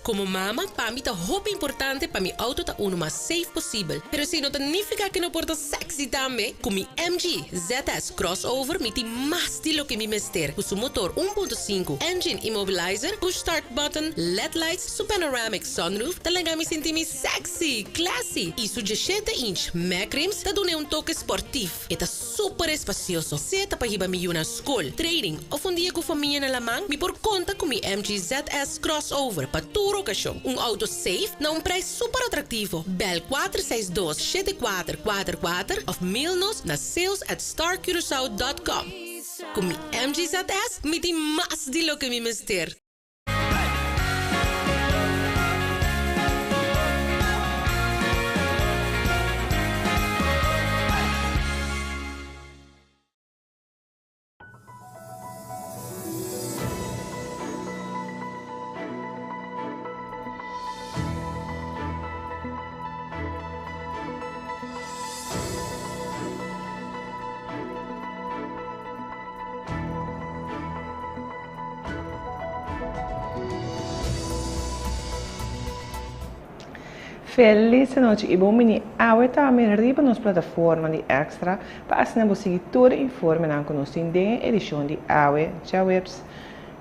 Komo mama, pa mi ta hopi importante pa mi outo ta unu mas safe posibel. Pero esei no ta nifiká ku no por ta sexy tambe. Ku mi MG ZS Crossover mi tin mas di loke mi mester. Ku su motor 1.5, engine immobilizer, push start button, led lights, su panoramic sunroof ta laga mi sinti mi sexy, classy y su 17 inch mag rims ta dun'e un toke sportief. E ta super espacioso, sea ta pa hiba mi yu na scol, training of un dia cu famia na laman, mi por conta cu mi MG ZS Crossover pa tur ocasion. Un auto safe na un prijs super atractivo. Bel 462 7444 of mail nos na sales@starcuracao.com. Cu mi MG ZS mi tin mas di loke mi mester. Felis anochi y bon bini awe tambe riba nos plataforma di Extra pa asina bo sigui tur e informenan cu nos tin den e edicion di awe djaweps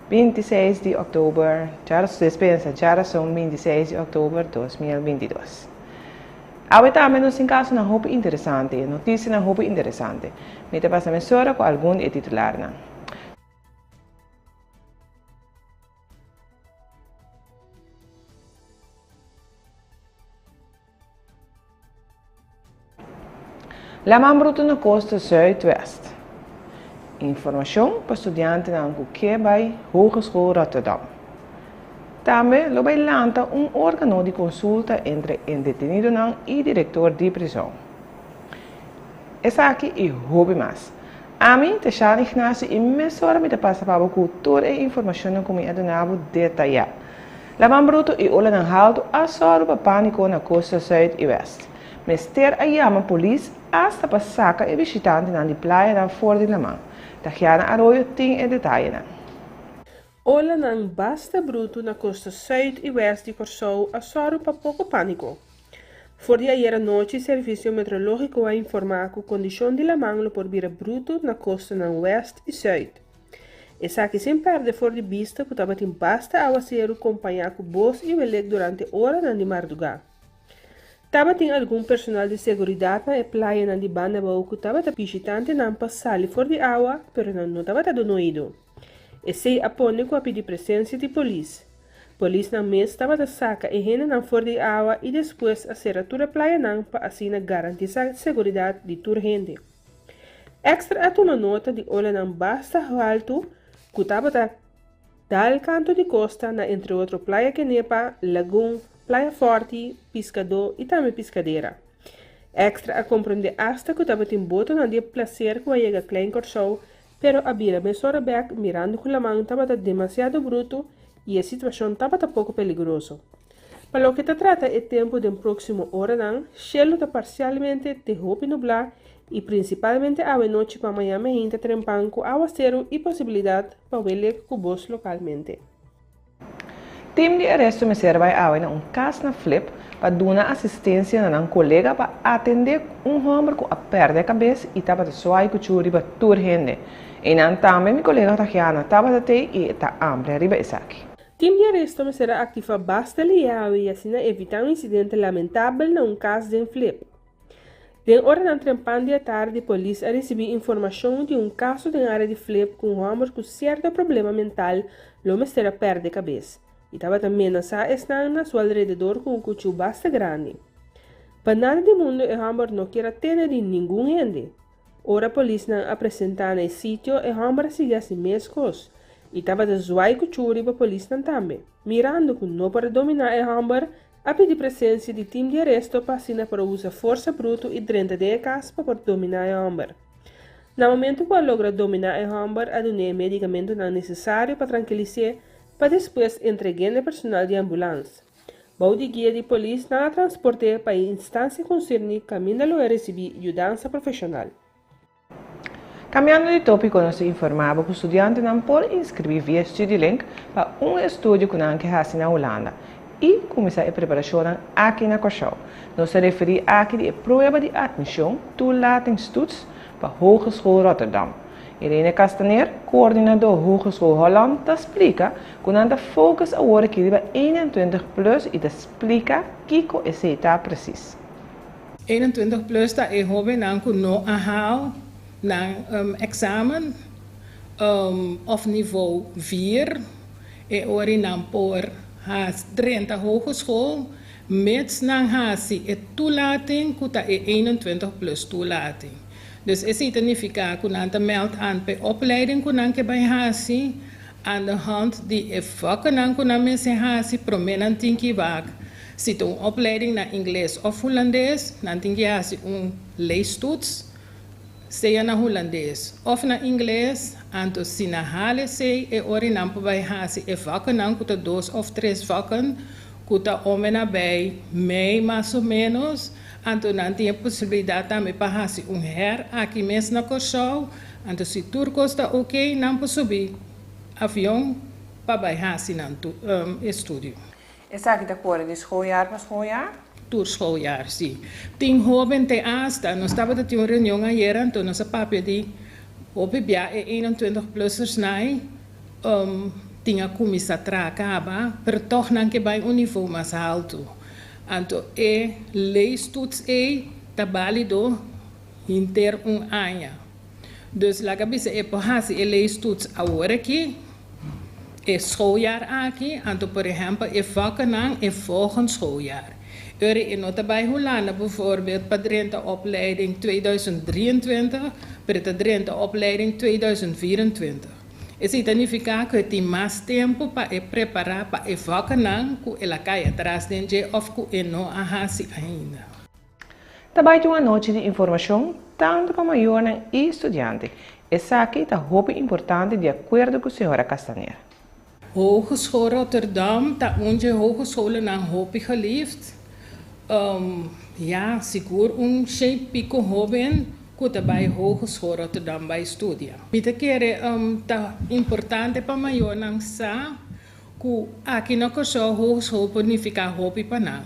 26 di october, djarason, djarason 26 di october 2022. Awe tambe nos tin kasonan hopi interesante, notisianan hopi interesante. Mi ta pasa mesora ku algun di e titularnan. Laman brutu na kosta zuidwest. Informashon pa studiantenan ku ke bai Hogeschool Rotterdam. Tambe lo bai lanta un organo di konsulta entre e detenidonan i direktor di prizòn. Esaki i hopi mas. Ami ta Shana Ignacio i mesora mi ta pasa pa bo ku tur e informashonnan ku mi a duna bo detayá. Laman brutu i olanan haltu a sòru pa pániko na kosta sùit i wèst. Mester a yama polis asta pa saka e bishitantenan di playanan for di laman. Tahiana Arroyo tin e detayenan. Olanan basta brutu na kosta sùit i wèst di Kòrsou a sòru pa poko pániko. For di ayera nochi Servisio Meteorológiko a informá ku kondishon di laman lo por bira brutu na kostanan wèst i sùit. Esaki sin pèrdè for di bista ku tabatin basta awaseru kompañá ku bos i welek durante oranan di mardugá. Tabatin algun personal di seguridat na e playanan di banda abou ku tabata bishitantenan pa sali for di awa pero nan no tabata duna oido. Esei a pone ku a pidi presensia di polis. Polisnan mes tabata saka e hendenan for di awa i despues a sera tur e playanan pa asina garantisá seguridat di tur hende. Extra a tuma nota di olanan basta haltu ku tabata Dal kantu di kosta na entre otro Playa Kenepa, Lagun, Playa Fòrti, Piskadó i tambe Piskadera. Extra a komprondé asta ku tabatin botonan di e plaser ku a yega Klein Kòrsou pero a bira mesora bèk mirando ku laman tabata demasiado brutu i e situashon tabata poko peligroso. Pa loke ta trata e tempu den próksimo oranan, shelu ta parsialmente te hopi nublá i prinsipalmente awe nochi pa maña meinta trempan ku awaseru i posibilidat pa welek ku bos lokalmente. Tim di aresto mester bai awe na un kas na Flip pa duna asistensia na nan kolega pa atendé un hòmber ku a pèrdè kabes i tabata suai kuchú riba tur hende. Einan tambe mi kolega Tahiana tabata tei i e ta amplia riba esaki. Tim di aresto mester a aktivá basta liawe i asina evitá un insidente lamentabel na un kas den Flip. Den oranan trempan di atardi polis a risibí informashon di un kaso den área di Flip ku un hòmber ku sierto problema mental lo mester a pèrdè kabes i tabata menasá esnan na su alrededor ku un kuchú basta grandi. Pa nada di mundu e hòmber no kier a tene di ningun hende. Ora polisnan a presentá na e sitio e hòmber a sigui hasi meskos i tabata zwai kuchú riba polisnan tambe. Mirando ku no por a dominá e hòmber, A pidi presensia di tim di aresto pa asina por a usa forsa brutu i drenta den e kas pa por dominá e hòmber. Na momentu ku a logra dominá e hòmber a dun'é e medikamentunan nesesario pa trankilis'é pa despues entreg'é na e personal di ambulans. Bou di guia di polis nan a transport'é pa e instansia konserní kaminda lo e risibí yudansa profeshonal. Cambiando di topico nos ta informa bo cu studiantenan por inscribi via Studielink pa un estudio cu nan ke haci na Hulanda. i kuminsá e preparashonnan aki na Kòrsou. Nos ta referí aki di e prueba di atmishon, toelatingstoets, pa Hogeschool Rotterdam. Irene Castaner, koordinadó Hogeschool Holland, ta splika ku nan ta focus awor aki riba 21 plus i ta splika kiko esei ta presis. 21 plus ta e hóbennan ku no a haal nan èksamen òf nivo 4, e ora nan por drenta hogeschool mits nan hasi e toelating ku ta e 21 plus toelating. Dus esei ta nifiká ku nan ta meld aan pa e opleiding ku nan ke bai hasi, aan de hand di e vaknan ku nan mester hasi, promé nan tin ku wak. Si ta un opleiding na ingles òf hulandes, nan tin ku hasi un leestoets, sea na hulandes òf na ingles, anto si nan haal esei, e ora nan por bai hasi e vaknan ku ta dos òf tres vakken, ku ta om en nabij mei mas o ménos, anto nan tin e posibilidat tambe pa hasi un her aki mes na Kòrsou, anto si tur kos ta oké, nan por subi avion pa bai hasi nan estudio. Esaki ta kore di schooljaar pa schooljaar? Tur schooljaar, si. Tin hóben te asta, nos tabatin un reunion ayera, anto nos a papia di hopi bia e 21 plussers nan tin a kuminsá traha kaba, pero toch nan ke bai un nivo mas haltu. Anto e leestoets ei ta bálido henter un aña. Dus laga bisa e por hasi e leestoets awor aki, e schooljaar aki, anto por ehèmpel e vaknan e volgend schooljaar. Ora e no ta bai Hulanda bijvoorbeeld pa drenta opleiding 2023, pero ta drenta opleiding 2024. Esei ta nifiká ku e tin mas tempu pa e prepará pa e vaknan ku el a kai atras den dje òf ku e no a hasi ainda. Tambe un anochi di informashon tantu pa mayornan i studiante. Esaki ta hopi importante di akuerdo ku señora Castaner. Hogeschool Rotterdam, ta un di e hogeschoolnan hopi geliefd. Ja, sigur un piko hóben ku ta bai Hogeschool Rotterdam bai studia. Mi ta kere ta importante pa mayornan sa ku aki na Kòrsou hogeschool por nifiká hopi pa nan.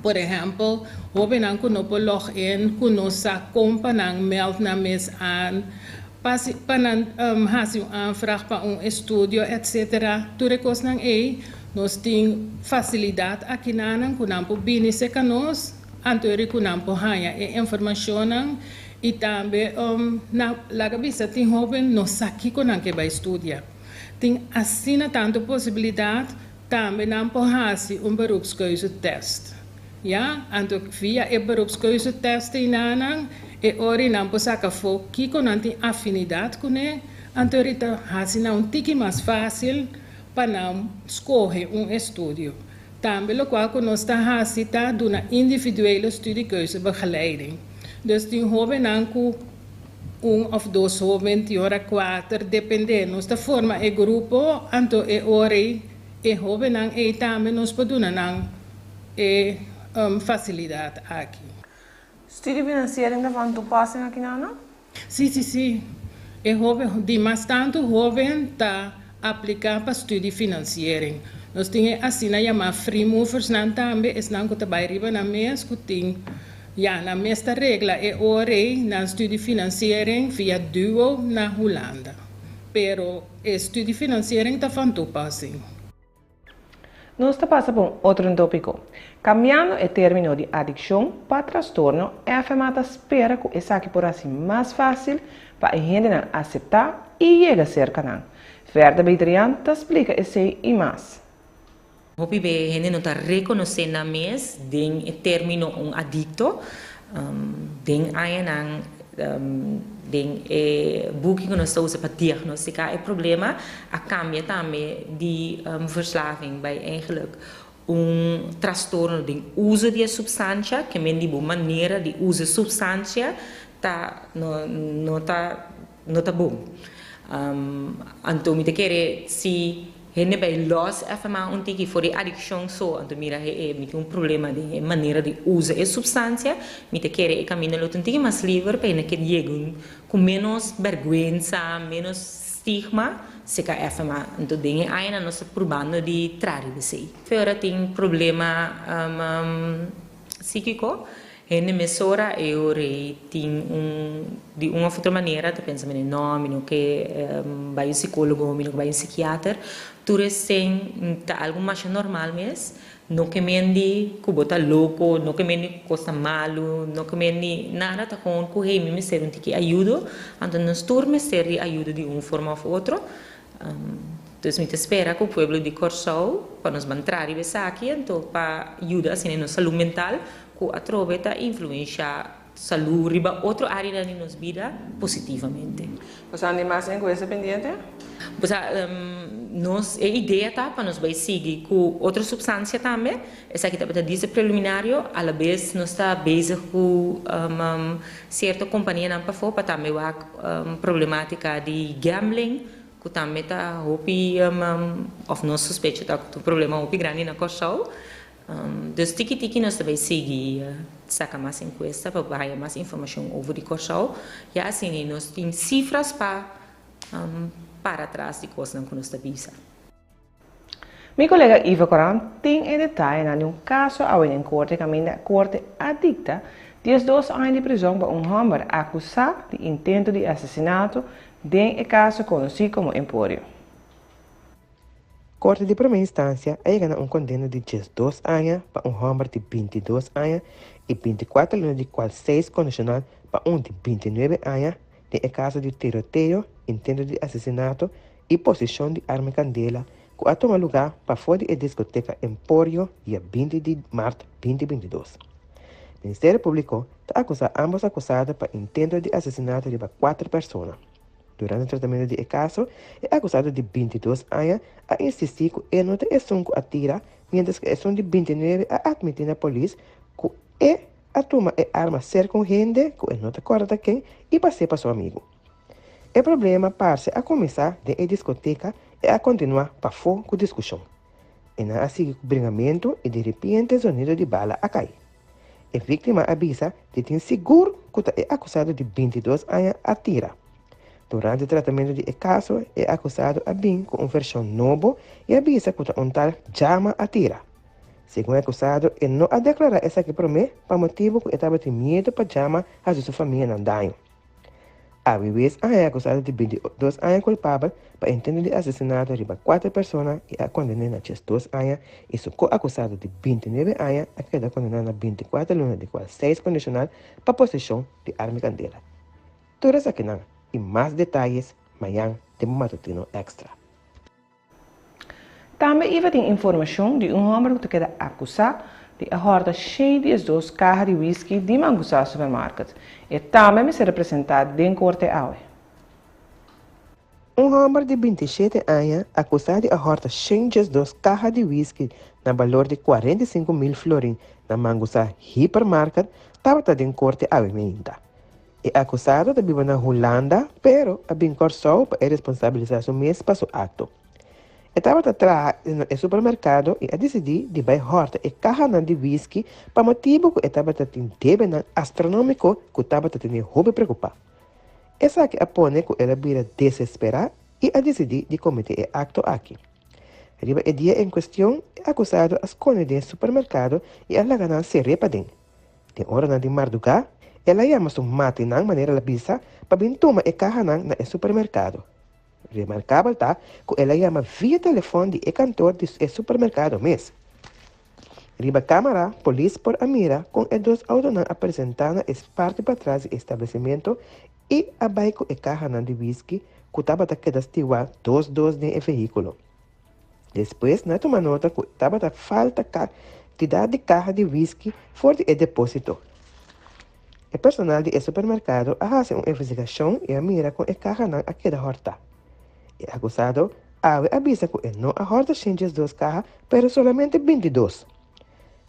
Por ehèmpel, hóbennan ku no por log in, ku no sa kon pa nan meld nan mes aan, pa nan hasi un aanvraag pa un estudio, etc. Tur e kosnan ei, nos tin fasilidat akinan ku nan por bini serka nos, anto ku nan por haña e informashon i tambe na laga bisa tin hóben no sa kiko nan ke bai studia. Tin asina tantu posibilidat, tambe nan por hasi un beroepskeuzetest. Ja, anto via e beroepskeuzetest nan e ora nan por saka afó kiko nan tin afinidat kuné, anto ta hasi nan un tiki mas fásil pa nan skohe un estudio. Tambe lokual ku nos ta hasi ta duna individuele studiekeuzebegeleiding. Dus tin hóbennan ku un òf dos hóben, tin ora kuater, dependé. Nos ta forma e grupo, anto e ora e hóbennan ei tambe nos por duna nan e fasilidat aki. Studiefinanciering ta van toepassing aki no? Si. E hóben, di mas tantu hóben ta apliká pa studiefinanciering. Nos tin asina yamá free movers nan tambe, esnan ku ta bai riba nan mes ku tin ja, nan mes ta regla e ora nan studiefinanciering via Duo na Hulanda. Pero e studiefinanciering ta van toepassing. Nos ta pasa pa un otro tópiko. Kambiando e término di adikshon pa trastorno, FMA ta spera ku esaki por hasi mas fásil pa hende aseptá i yega serka nan. Verda Betrian ta splika esei i mas. Hopi be hende no ta rekonosé nan mes den e término un adikto, den añanan den e buki ku nos ta usa pa diagnostiká e problema a kambia tambe di verslaving bai eigenlijk un trastorno di uso di supstansia, ke men di bo manera di usa supstansia ta no ta bon. Anto mi ta kere si hende bai los FMA un tiki for di adikshon so, anto mira e mi tin un problema di manera di usa e supstansia, mi ta kere e kaminda lo un tiki mas liber pa hende ke yega ku ménos bèrgwensa, ménos. stigma serka FMA. Anto den e añanan nos ta purbando di traha riba esei. Fe ora tin problema síkiko, hende mesora e ora ei tin un di un òf otro manera ta pensa mene no mi no ke bai un sikólogo, mi no ke bai un sikiater. Tur esei ta algu masha normal mes. No ke men di ku bo ta loko, no ke men di ku kos ta malu, no ke men di nada, ta gewoon ku hey mi mester un tiki ayudo, anto nos tur mester di ayudo di un forma of otro. Dus mi ta spera ku pueblo di Kòrsou pa nos ban traha riba esaki anto pa yuda asina nos salú mental ku atrobe ta influensha salú riba otro áreanan di nos bida positivamente. Bo sa di mas enkuesta pendiente? Bo sa, nos e idea ta pa nos bai sigui ku otro supstansia tambe. Esaki tabata dise preliminario. Alabes nos ta bezig ku sierto kompanianan pafó pa tambe wak problematika di gambling ku tambe ta hopi òf nos sospecha ta ku ta un problema hopi grandi na Kòrsou. Dus tiki tiki nos ta bay sigui saca mas encuesta pa haya mas informacion over di Corsou, ya asina nos tin cifras pa para tras di cosnan cu nos ta bisa. Mi colega Ivo Coran tin e detayenan di un caso awe den corte caminda corte a dicta 12 aña di prizon pa un homber acusa di intento di asesinato den e caso conoci como Emporio. Korte di promé instansia a yega na un kondena di 12 aña pa un hòmber di 22 aña i 24 luna di kual seis kondishonal pa un di 29 aña den e kaso di tiroteo, intento di asesinato i poseshon di arma kandela ku a tuma lugá pafó di e diskoteka Emporio dia 20 di mart 2022. Ministerio Públiko ta akusá ámbos akusado pa intento di asesinato riba kuater persona. Durante tratamentu di e kaso, e akusado di 22 aña a insistí ku e no ta esun ku a tira, miéntras ku esun di 29 a atmití na polis ku e a tuma e arma serka un hende ku e no ta kòrda ta ken i pas'é pa su amigu. E problema parse a kuminsá den e diskoteka i a kontinuá pafó ku diskushon. E nan a sigui ku bringamentu i diripiente zonido di bala a kai. E víktima a bisa di tin sigur ku ta e akusado di 22 aña a tira. Durante tratamentu di e kaso, e akusado a bin ku un vershon nobo i a bisa ku ta un tal Jama a tira. Segun e akusado, e no a deklará esaki promé pa motibu ku e tabatin miedu pa Jama hasi su famianan daño. Awiwis a haña akusado di 22 aña kulpabel pa intento di asesinato riba kuater persona i a kondené na 12 aña i su ko-akusado di 29 aña a keda kondená na 24 luna di kual seis kondishonal pa poseshon di arma i kandela. Tur esakinan i mas detayes mañan den bo matutino Extra. Tambe Iva tin informashon di un hòmber ku ta keda akusá di a hòrta 112 kaha di whisky di Mangusá Supermarket. E tambe mester representá den korte awe. Un hòmber di 27 aña akusá di a hòrta 112 kaha di whisky na balor di 45,000 florin na Mangusá Hypermarket tabata den korte awe meinta. E akusado ta biba na Hulanda, pero a bin Kòrsou pa e responsabilisá su mes pa su akto. E tabata traha na e supermerkado i a disidí di bai hòrta e kahanan di whisky pa motibu ku e tabata tin debenan astronómiko ku tabata tene hopi preokupá. Esaki a pone ku el a bira desesperá i a disidí di kometé e akto aki. Riba e dia en kuestion, e akusado a skonde den e supermerkado i a laga nan ser'é paden. Den oranan di mardugá, el a yama su matinan manera el a bisa pa bin tuma e kahanan na e supermerkado. Remarkabel ta ku el a yama via telefòn di e kantor di e supermerkado mes. Riba kámara, polis por a mira kon e dos outonan a presentá na e parti patras di e establesimentu i a bai ku e kahanan di wiski ku tabata keda stiwá dos dos den e vehíkulo. Despues nan a tuma nota ku tabata falta kantidat di kaha di wiski for di e depósito. E personal di e supermerkado a hasi un investigashon i a mira kon e kahanan a keda hòrtá. E akusado awe a bisa ku e no a hòrta 112 kaha pero solamente 22.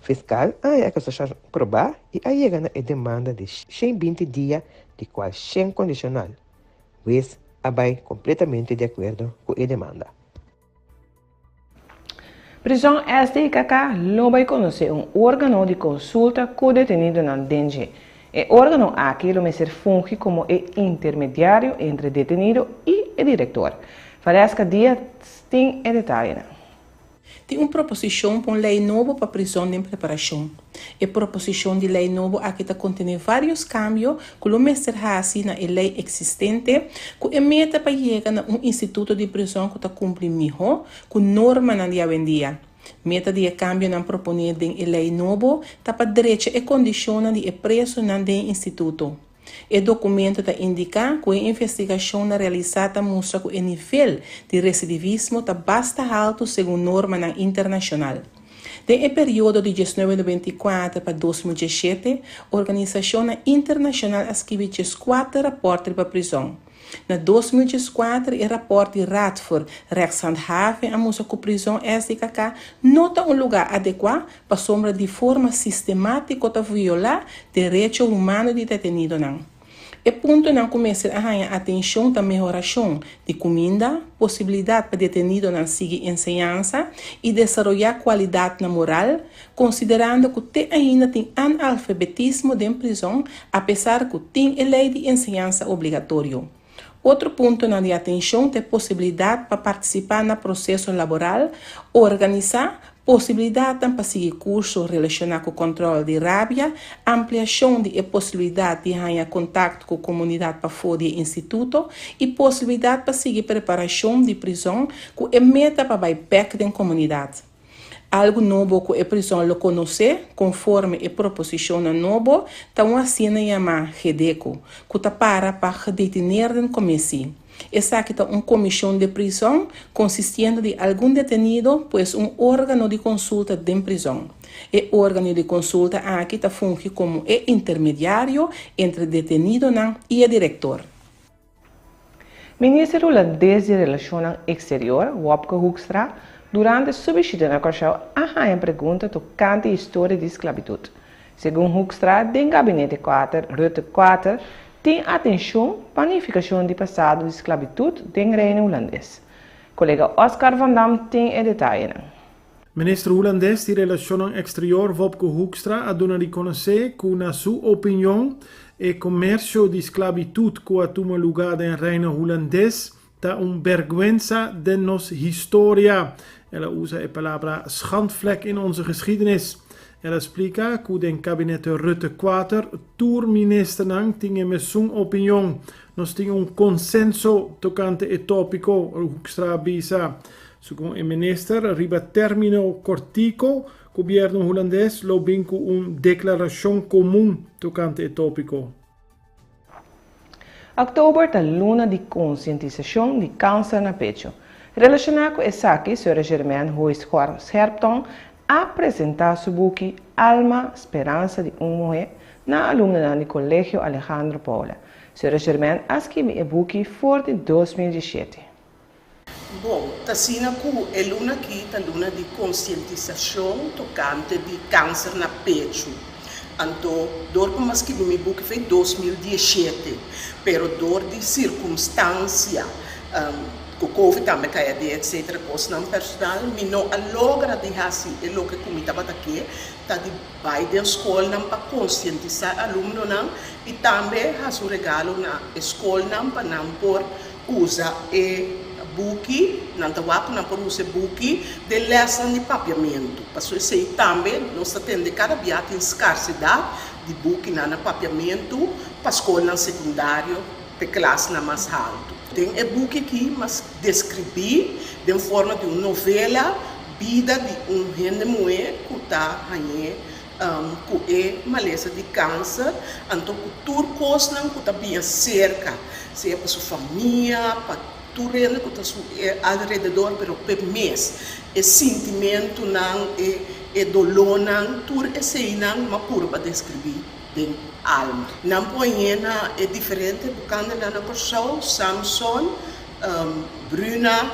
Fiskal a haña e akusashon probá i a yega na e demanda di 120 dia di kual 100 kondishonal. Wes a bai kompletamente di akuerdo ku e demanda. Prizòn SDKK lo bai konosé un órgano di konsulta ku detenidonan den dje. E órgano aki lo mester fungi komo e intermediario entre detenido i e direktor. Valeska Diaz tin e detayenan. Tin un proposishon pa un lei nobo pa prizòn den preparashon. E proposishon di lei nobo aki ta kontené vários kambio ku lo mester hasi na e lei eksistente ku e meta pa yega na un instituto di prizòn ku ta kumpli mihó ku normanan di awendia. Meta di e kambionan proponé den e lei nobo ta pa drecha e kondishonnan di e presonan den e instituto. E dokumento ta indiká ku e investigashonnan realisá ta mustra ku e nivel di residivismo ta basta haltu segun normanan internashonal. Den e periodo di 1994 pa 2017, organisashonnan internashonal a skibi 14 rapòrt riba prizòn. Na 2014 e rapòrt di Raad voor Rechtshandhaving a mustra ku prizòn SDKK no ta un lugá adekuá pasobra di forma sistemátiko ta violá derecho humano di detenidonan. E puntonan ku mester a haña atenshon ta mehorashon di kuminda, posibilidat pa detenidonan sigui enseñansa i desaroyá kualidatnan moral, konsiderando ku te ainda tin analfabetismo den prizòn apesar ku tin e lei di enseñansa obligatorio. Otro puntonan di atenshon ta e posibilidat pa partisipá na proseso laboral organisá, posibilidatnan pa sigui kurso relashoná ku kòntròl di rabia, ampliashon di e posibilidat di haña kontakto ku komunidat pafó di e instituto i posibilidat pa sigui preparashon di prizòn ku e meta pa bai bèk den komunidat. Algu nobo ku e prizòn lo konosé, konforme e proposishonnan nobo, ta un asina yamá GEDEKO, ku ta para pa Gedetineerden Commissie. Esaki ta un komishon di prizòn konsistiendo di algun detenido, pues un órgano di konsulta den prizòn. E órgano di konsulta aki ta fungi komo e intermediario entre detenidonan i e direktor. Minister Hulandes di Relashonnan Eksterior, Wopke Hoekstra, durante su bishita na Kòrsou a haña pregunta tokante historia di sklabitut. Segun Hoekstra, den Gabinete kuater, Rutte kuater, tin atenshon pa nifikashon di pasado di sklabitut den Reino Hulandes. Kolega Oscar van Dam tin e detayenan. Minister Hulandes di Relashonnan Eksterior Wopke Hoekstra a duna di konosé ku na su opinion e komersio di sklabitut ku a tuma lugá den Reino Hulandes ta un bèrgwensa den nos historia. El a usa e palabra schandvlek in onze geschiedenis. El a splika ku den kabinete Rutte kuater tur ministernan tin e mesun opinion. Nos tin un konsenso tokante e tópiko, Hoekstra a bisa. Segun e minister, riba término kortiko, gobièrnu hulandes lo bin ku un deklarashon komun tokante e tópiko. Òktober ta luna di konsientisashon di kanser na pechu. Relashoná ku esaki, Sra. Germaine Hoyschor Scherpton a presentá su buki Alma, Speransa di un Muhé na alumnonan di Kolegio Alejandro Paula. Sra. Germaine a skibi e buki for di 2017. Bon, ta asina ku e luna aki ta luna di konsientisashon tokante di kanser na pechu. Anto dor ku mi a skibi mi buki foi 2017, pero dor di sirkumstansia ku covid tambe kai aden etsetera kosnan personal mi no a logra di hasi e loke ku mi tabata ke, ta di bai den skolnan pa konsientisá e alumnonan i tambe hasi un regalo na e skolnan pa nan por Usa e buki, Nan ta wak ku nan por usa e buki den lèsnan di papiamentu. Pasobra esei tambe nos ta tende kada bia tin skarsedat di bukinan na papiamentu pa skolnan sekundario te klasnan mas haltu. Den e buki aki mas deskribí den forma di un novela bida di un hende muhé ku ta hañ'é ku e malesa di kanser, anto ku tur kosnan ku ta bia serka, sea pa su famia, pa tur hende ku ta su alrededor, pero p'e mes, e sintimentunan, e e dolónan, tur eseinan m'a purba deskribí den Alma. Nan por hañ'é na e diferente bukandenan na Kòrsou, Samson, Bruna,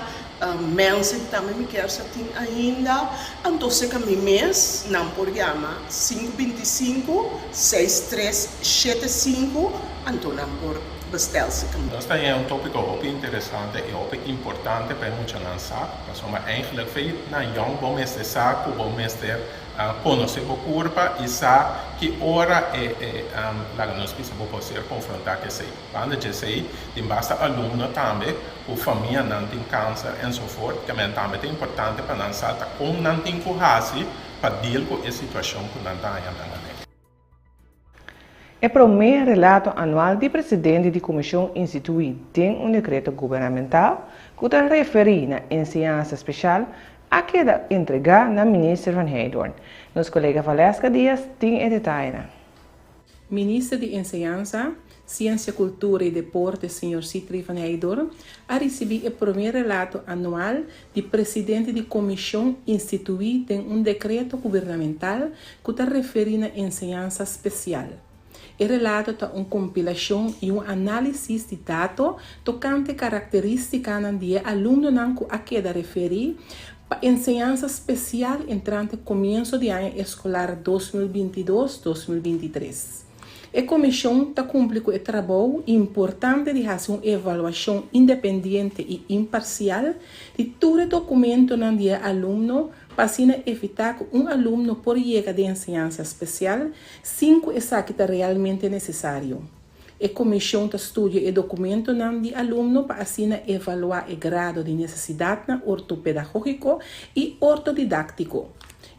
Mensen tambe mi kier sa tin ainda, anto seka mi mes nan por yama 5 25 6375 anto nan por bestel seka mi. Nos ta haña un tópiko hopi interesante i hopi importante pa e muchanan sa, pasobra eigenlijk fe na yòn bo mester sa ku bo mester. Konosé bo kurpa i sa ki ora e e laga nos bisa bo por ser konfrontá ku esei. Banda dje esei tin basta alumno tambe ku famianan tin kanser ensofort, ke men tambe ta importante pa nan sa ta kon nan tin ku hasi pa deal ku e situashon ku nan ta haña nan aden. E promé relato anual di presidente di komishon instituí den un dekreto gubernamental ku ta referí na enseñansa speshal a keda entregá na minister Van Heydoorn. Nos kolega Valeska Diaz tin e detayenan. Minister di Enseñansa, Siensia, Kultura i Deporte señor Sithree van Heydoorn a risibí e promé relato anual di presidente di komishon instituí den un dekreto gubernamental ku ta referí na enseñansa spesial. E relato ta un kompilashon i un análisis di dato tokante karakterístikanan di e alumnonan ku a keda referí pa enseñansa spesial entrante komienso di aña eskolar 2022, 2023. E komishon ta kumpli ku e trabou importante di hasi un evaluashon independiente i imparsial di tur e dokumentonan di e alumno pa asina evitá ku un alumno por yega den enseñansa spesial sin ku esaki ta realmente nesesario. E komishon ta studia e dokumentonan di alumno pa asina evaluá e grado di nesesidatnan ortopedagógiko i ortodidáktiko.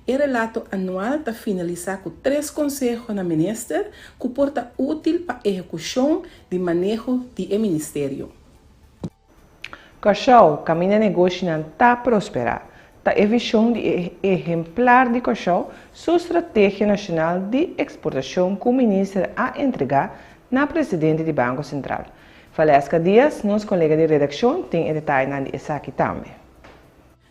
E relato anual ta finalisá ku tres konseho na minister ku por ta útil pa ehekushon di maneho di e ministerio. Kòrsou, kaminda negoshinan ta prosperá, ta e vishon di e ehemplar di Kòrsou su Strategia Nashonal di Eksportashon ku minister a entregá na presidente di Banko Sentral. Valeska Diaz, nos kolega di redakshon, tin e detayenan di esaki tambe.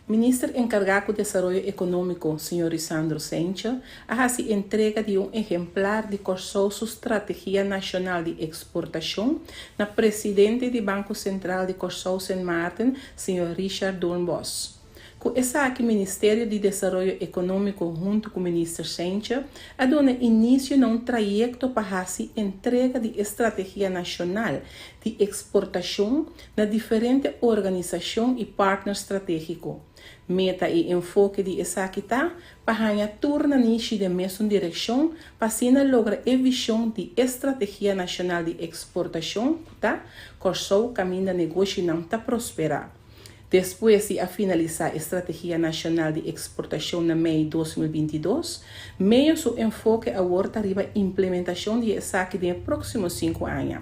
Minister enkargá ku Desaroyo Ekonómiko, señor Risandro Cijntje, a hasi entrega di un ehemplar di Kòrsou su Strategia Nashonal di Eksportashon na presidente di Banko Sentral di Kòrsou Sint Maarten, señor Richard Doornbos. Ku esaki Ministerio di Desaroyo Ekonómiko huntu ku Minister Cijntje a duna inisio na un trayekto pa hasi entrega di e Strategia Nashonal di Eksportashon na diferente organisashon i partner stratégiko. Meta i enfoke di esaki ta pa haña tur nanishi den mesun direkshon pa asina logra e vishon di e Strategia Nashonal di Eksportashon ku ta, Kòrsou kaminda negoshinan ta prosperá. Despues di a finalisá e Strategia Nashonal di Eksportashon na mei 2022, MEO su enfoke awor ta riba implementashon di esaki den e próksimo sinku aña.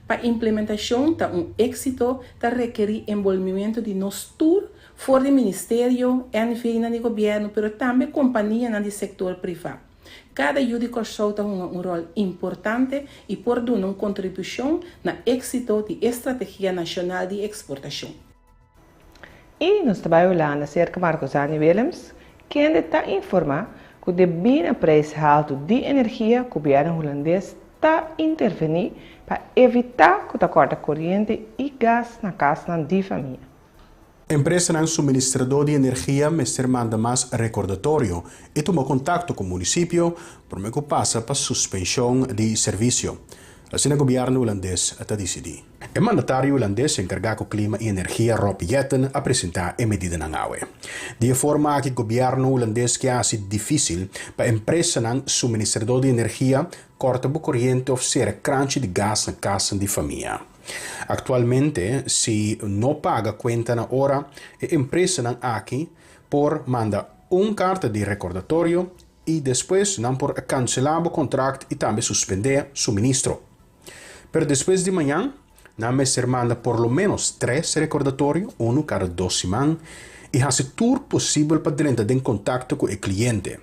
Pa implementashon ta un éksito ta rekerí enbolbimentu di nos tur for di ministerio, NVnan di gobièrnu pero tambe kompanianan di sektor privá. Kada yu di Kòrsou ta hunga un ròl importante i por duna un kontribushon na éksito di e Strategia Nashonal di Eksportashon. I nos ta bai Hulanda serka Marcozani Willems, kende ta informá ku debí na preis haltu di energia gobièrnu hulandes ta intervení pa evitá ku ta kòrta koriente i gas na kasnan di famia. Empresanan suministradó di energia mester manda mas rekordatorio i tuma kontakto ku munisipio promé ku pasa pa suspenshon di servisio. Asina gobièrnu hulandes ta disidí. E mandatario hulandes enkargá ku klima i energia Rob Jetten a presentá e medidanan awe. Di e forma aki gobièrnu hulandes ke hasi difísil pa empresanan suministradó di energia kòrta bo koriente òf sera kranchi di gas na kasnan di famia. Aktualmente si no paga kuenta na ora, e empresanan aki por manda un karta di rekordatorio i despues nan por kanselá bo kontrakt i tambe suspendé suministro. Pero despues di mañan, nan mester manda por lo ménos tres rekordatorio, unu kada dos siman, i hasi tur posibel pa drenta den kontakto ku e kliente.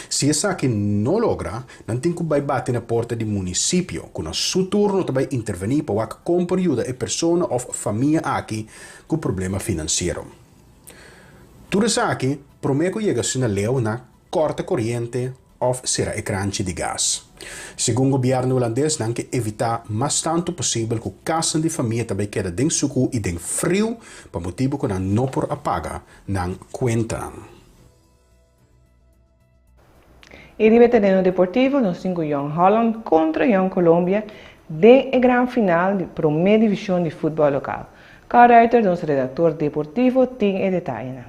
Si esaki no logra, nan tin ku bai bati na porta di munisipio, ku na su turno ta bai intervení pa wak kon por yuda e persona òf famia aki ku problema finansiero. Tur esaki promé ku yega asina leu na Kòrta koriente òf sera e kranchi di gas. Segun gobièrnu hulandes nan ke evitá mas tantu posibel ku kasnan di famia ta bai keda den sukú i den friu pa motibu ku nan no por a paga nan kuentanan. I riba e tereno deportivo nos tin ku Jong Holland kontra Jong Colombia den e gran final di promé divishon di futbòl lokal. Carl Ruiter, nos redaktor deportivo, tin e detayenan.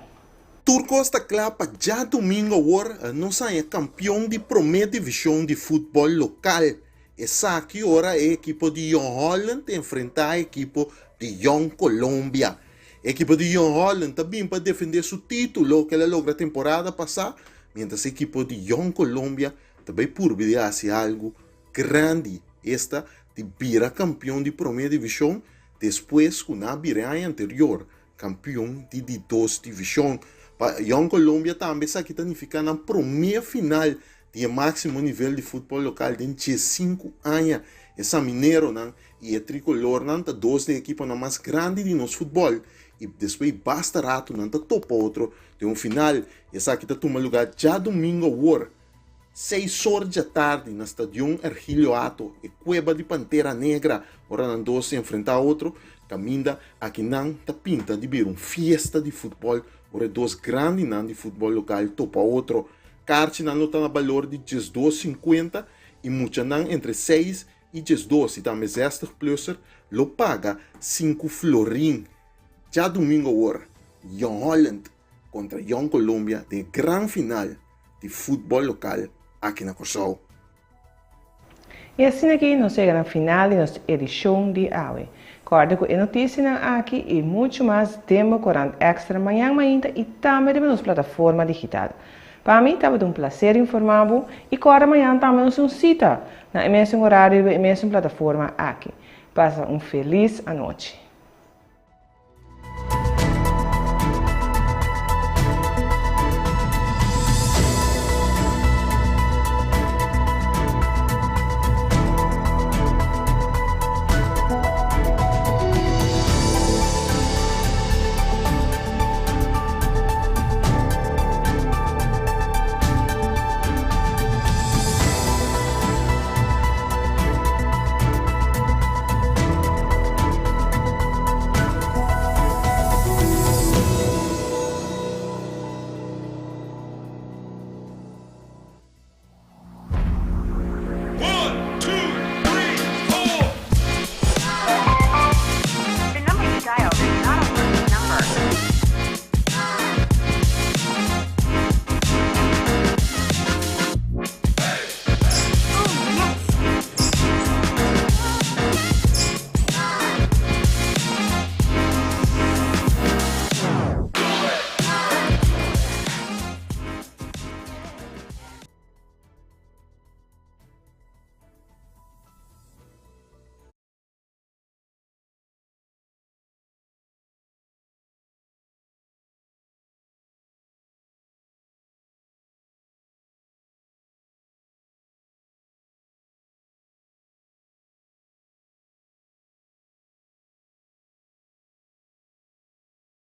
Tur kos ta kla pa djadumingu awor nos haña kampion di promé divishon di futbòl lokal. Esaki ora e ekipo di Jong Holland ta enfrentá e ekipo di Jong Colombia. E ekipo di Jong Holland ta bin pa defendé su título ku el a logra temporada pasá, miéntras e ekipo di Jong Colombia ta bai purba di hasi algu grandi, esta di bira kampion di promé divishon despues ku nan a bira e aña anterior Kampion di di dos divishon. Pa Jong Colombia tambe esaki ta nifiká nan promé final di e máksimo nivel di futbòl lokal den diesinku aña. E Samineronan i e Trikolornan ta dos den ekiponan mas grandi di nos futbòl i despues di basta ratu nan ta topa otro den un final. Esaki ta tuma lugá djadumingu awor. Seis or djatardi na Stadion Ergilio Hato, e kueba di Pantera Negra, ora nan dos enfrentá otro, kaminda akinan ta pinta di bira un fiesta di futbòl ora e dos grandinan di futbòl lokal topa otro. Karchinan lo ta na balor di diesdos sinkuenta i muchanan entre seis i diesdos i tambe zestig plusser lo paga sinku florin. Djadumingu awor, Jong Holland kontra Jong Colombia den e gran final di futbòl lokal aki na Kòrsou. I asina aki nos yega na final di nos edishon di awe. Kòrda ku e notisianan aki i muchu mas den bo korant Extra mañan mainta i tambe riba nos plataforma digital. Pa mi tabata un plaser informá bo i kòrda mañan tambe nos un sita na e mesun orario riba e mesun plataforma aki. Pasa un felis anochi.